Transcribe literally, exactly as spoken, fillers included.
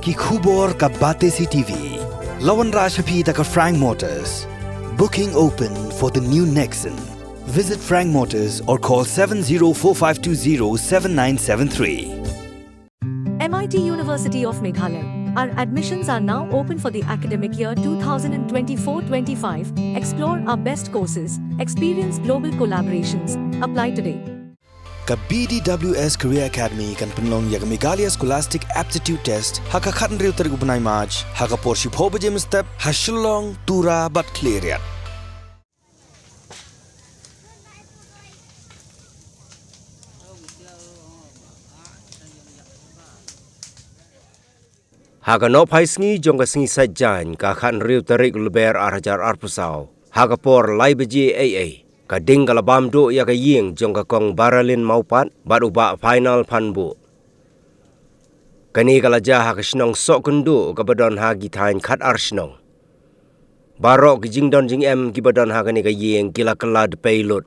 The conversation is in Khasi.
Ki khubor ka Batesi T V. La wanrah sha phi da ka Frank Motors. Booking open for the new Nexon. Visit Frank Motors or call seven zero four five two zero seven nine seven three. M I T University of Meghalaya. Our admissions are now open for the academic year two thousand twenty-four twenty-five. Explore our best courses, experience global collaborations. Apply today. Ka B D W S Career Academy kan pynlong ïa ka Meghalaya Scholastic Aptitude Test ha ka khathynriew tarik u bnai March ha ka por shiphew baje mynstep ha Shillong, Tura bad Khliehriat. Ha ka nongphai sngi jong ka sngi Saitjaiñ, ka khathynriew tarik Lber ar hajar arphew saw, ha ka por lai baje eiei, ka ding ka la bam duh ïa ka ïing jong ka Kong Baralin Mawpat bad u Bah Phainal Phanbuh. Kane ka la jia ha ka shnong Sohkynduh kaba don ha ki thaiñ khatar shnong. Baroh ki jingdon jingem kiba don ha kane ka ïing ki la kylla dpei lut.